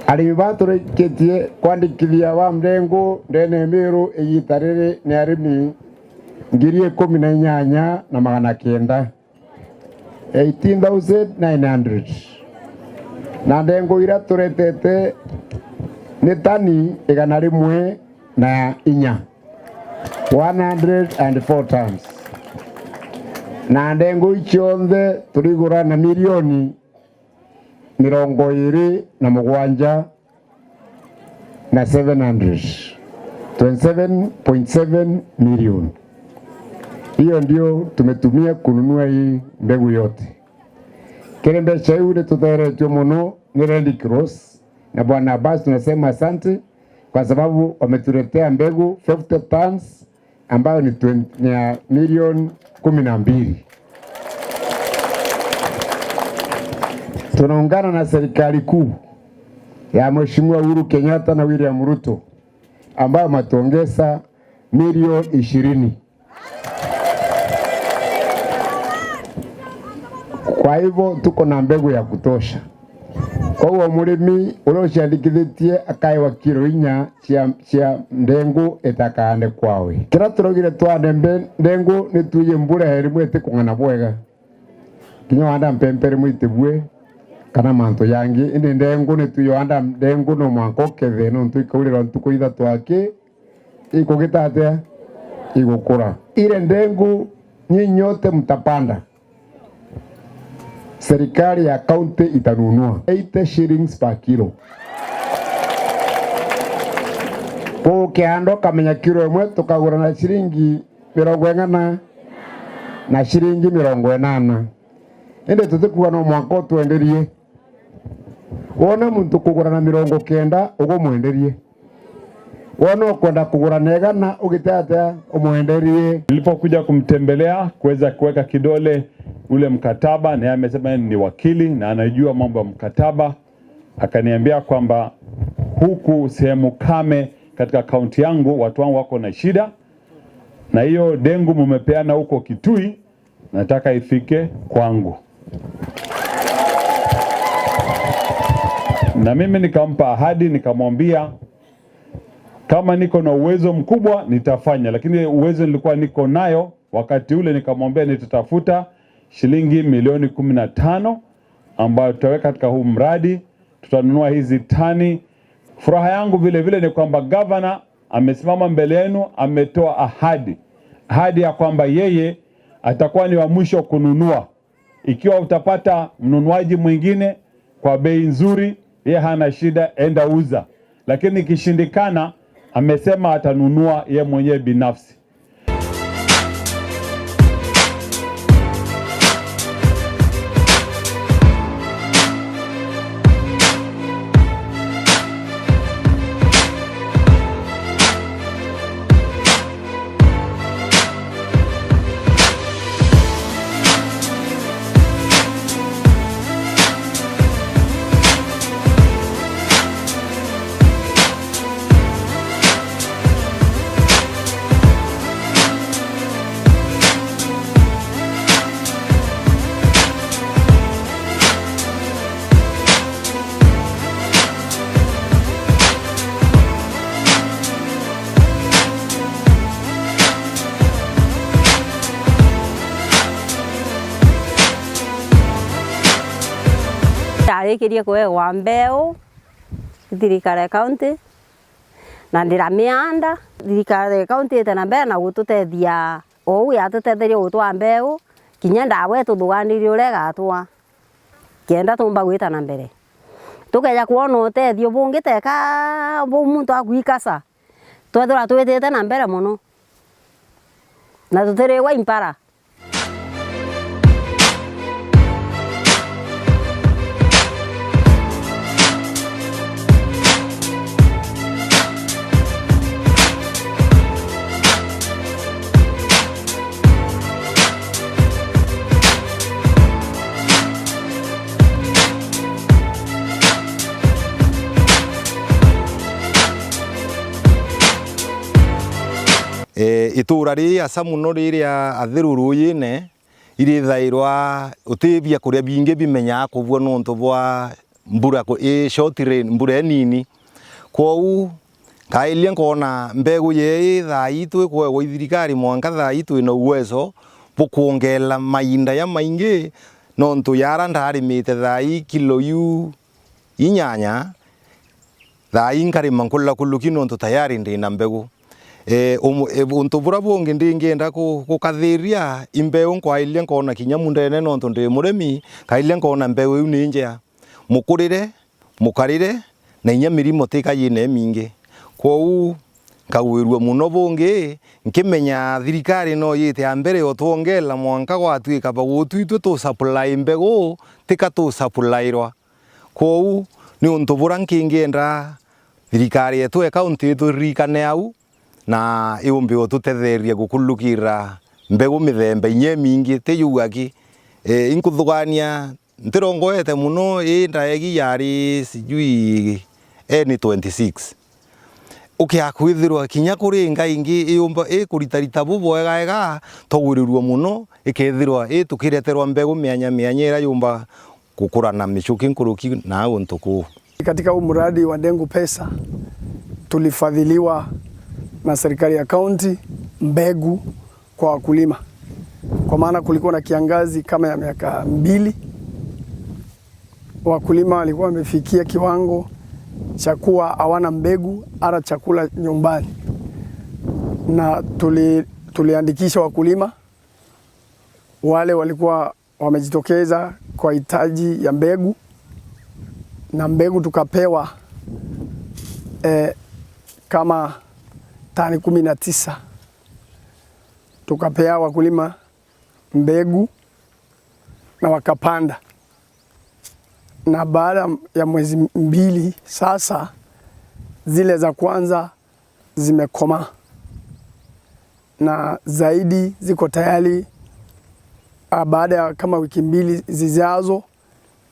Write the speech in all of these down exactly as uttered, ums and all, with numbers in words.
Arimi ba turikitie kwandikithia ba ndengu ndene ya Miru igita riri ni arimi ngiri ikumi na inyanya na magana kenda, eighteen thousand nine hundred, na ndengu iria turetete ni tani igana rimwe na inya, one hundred and four tons, na ndengu iu cionthe turigura na milioni mirongo iri na mugwanja na seven hundred, twenty seven point seven million. Hiyo ndio tumetumia kununua hii mbegu yote. Kiri mbeca iu ni tutheretue mono ni Red Cross na Bwana Abbas, tunasema asante kwa sababu wametuletea mbegu fifty tons ambayo ni twenty, ni ya milioni kumi na mbili. Tunaungana na serikali kuu ya Mheshimiwa Uhuru Kenyatta na William Ruto ambayo wametuongeza milioni ishirini. Kwa hivyo tuko na mbegu ya kutosha. Koguo murimi uria uciandikithitie akaewa kiro inya cia, cia ndengu itakaande kwawe. Kiria turaugire twande mbe-, ndengu ni tuuji mbura ya rimwe itikung'ana bwega. Kinya wanda mpempe rimwe itibue kana mantu jangi, indi ndengu ni tuuji wanda ndengu no mwanka ukethe nontu ikaurira ntuku ithatu aki ikugita atia? Igukura. Ile ndengu nyinyi nyote mtapanda, serikali ya kaunti itanunua eighty shillings per kilo. Kuu kiando kamenya kilo imwe tukagura na ciringi mirongo ing'ana? Na ciringi mirongo inana. Indi tutikuga no mwanka utwenderie. Wona muntu kugura na mirongo kenda, ugumwenderie. Wona ukwenda kugura na igana, ugite atia? Umwenderie. Nilipokuja kumtembelea kuweza kuweka kidole ule mkataba, na yeye amesema yeye ni wakili na anajua mambo ya mkataba, akaniambia kwamba huku sehemu kame katika kaunti yangu watu wangu wako na shida, na hiyo dengu mumepeana huko Kitui, nataka ifike kwangu. Na mimi nikampa ahadi, nikamwambia kama niko na uwezo mkubwa nitafanya, lakini uwezo nilikuwa niko nayo wakati ule, nikamwambia nitatafuta shilingi milioni kumi na tano ambayo tutaweka katika huu mradi, tutanunua hizi tani. Furaha yangu vile vile ni kwamba gavana amesimama mbele yenu, ametoa ahadi, ahadi ya kwamba yeye atakuwa ni wa mwisho kununua. Ikiwa utapata mnunuaji mwingine kwa bei nzuri, yeye hana shida, enda uza. Lakini ikishindikana, amesema atanunua yeye mwenyewe binafsi. Ndarikirie kuegwa mbeu, thirikari ya kaunti, na ndira mianda. Thirikari ya kaunti ite na mbere na gututethia, ou yatutetherie gutwaa mbeu, kinya ndawa ituthuganirie uria igatwaa, kenda tumba gwita na mbere. Tukeja kwona utethio bungi teka buu muntu akwikaca, twethirwa twitite na mbere mono, na tutirigwa impara. Ee, ituura riri aca mono riria atheru ruuyine, irithairwa uti biakuria bingi bimenyaa kubua nontu bwa mbura ku-, i short rain, mbura inini. Kwou, nkairia nkoona mbegu yee thaa ii twikwewa i thirikari, mwanka thaa ii twina uwezo bukwongeera mainda jamaingi, nontu yara ndarimite thaa ii kilo iu inyanya, thaa ii nkarima nkulakuruki nontu tayari ndina mbegu. Ee, umu-, e, untu buria bungi ndingienda ku-, gukathiria i mbeu, nkwairia nkoona kinya mundene nontu ndi murimi, nkairia nkoona mbeu iu ni njea. Mukurire, mukarire, na inya mirimo tika yina imingi. Kwou, nkagwirua mono bungi, nkimenya thirikari no yite a mbere o twongeera mwanka gwatuika bagutwitwe tu supply mbegu, tika tu supplyirwa. Kwou, ni untu buria nkingienda thirikari yetu ya kaunti ituririkane au, na yumbe ututetheria gukurukira mbegu mithemba inya imingi, ti yuga ki. E, inkuthugania, ntirongoete mono, i ndaegi yari sijui N twenty-six. Ukia kwithirwa kinya kuri ngai ingi iyumba ikuritarita bubwegaega, twagwirirua mono, ikethirwa i tukireterwa mbegu mianya mianya iria yumba gukura na michuki nkuruki na untu kuu. Katika huu mradi wa Dengu Pesa, tulifadhiliwa na serikali ya kaunti mbegu kwa wakulima, kwa maana kulikuwa na kiangazi kama ya miaka mbili. Wakulima walikuwa wamefikia kiwango cha kuwa hawana mbegu hata chakula nyumbani, na tuli-, tuliandikisha wakulima wale walikuwa wamejitokeza kwa hitaji ya mbegu, na mbegu tukapewa, eh, kama tani kumi na tisa. Tukapea wakulima mbegu na wakapanda, na baada ya mwezi mbili sasa, zile za kwanza zimekomaa na zaidi ziko tayari. Ah, baada ya kama wiki mbili zijazo,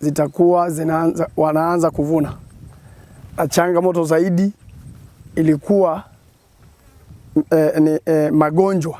zitakuwa zinaanza, wanaanza kuvuna. Na changamoto zaidi ilikuwa, eh, ni, eh, magonjwa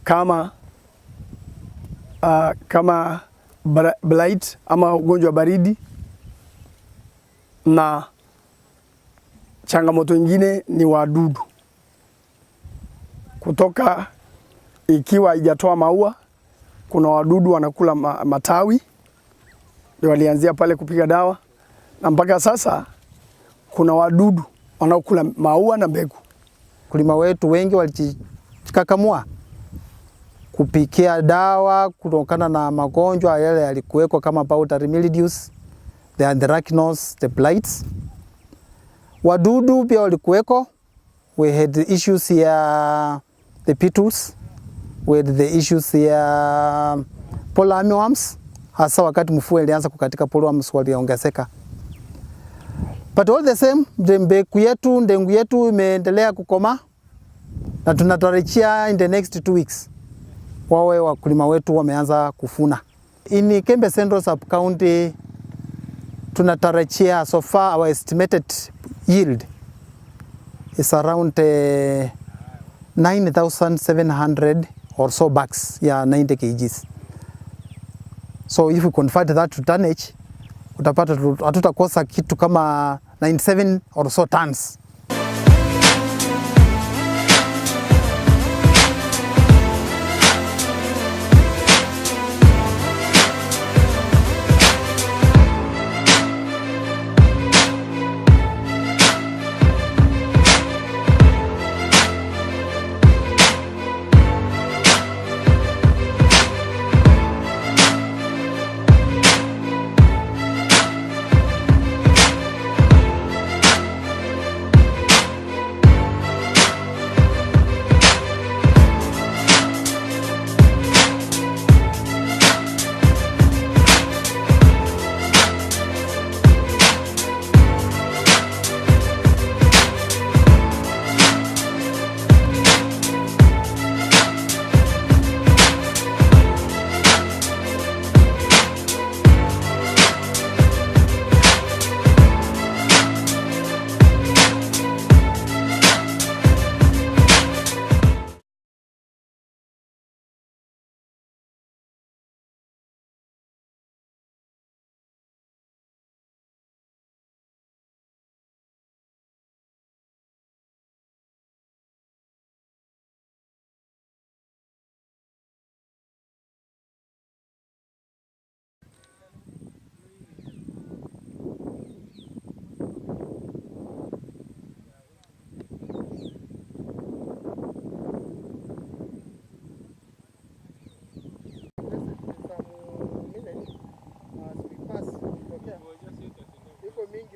kama, ah, kama bla-, blight ama ugonjwa wa baridi, na changamoto ingine ni wadudu. Kutoka ikiwa haijatoa maua, kuna wadudu wanakula ma-, matawi, ndio walianzia pale kupiga dawa, na mpaka sasa kuna wadudu wanaokula maua na mbegu. Wakulima wetu wengi walijikakamua kupikia dawa kutokana na magonjwa yale yalikuweko kama powdery mildews, the anthracnose, the blights. Wadudu pia walikuweko. We had the issues ya the beetles, we had the issues ya pollard armyworms, hasa wakati mvua ilianza kukatika, pollard worms waliongezeka. But all the same, the mbegu yetu, ndengu yetu imeendelea kukoma, na tunatarajia in the next two weeks wawe wakulima wetu wameanza kuvuna. In Igembe Central Sub-County, tunatarajia, so far our estimated yield is around, eh, nine thousand seven hundred or so bags ya ninety kilograms. So if we convert that to tonnage, utapata tu-, hatutakosa kitu kama ninety-seven or so tons.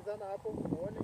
Sana hapo, uone.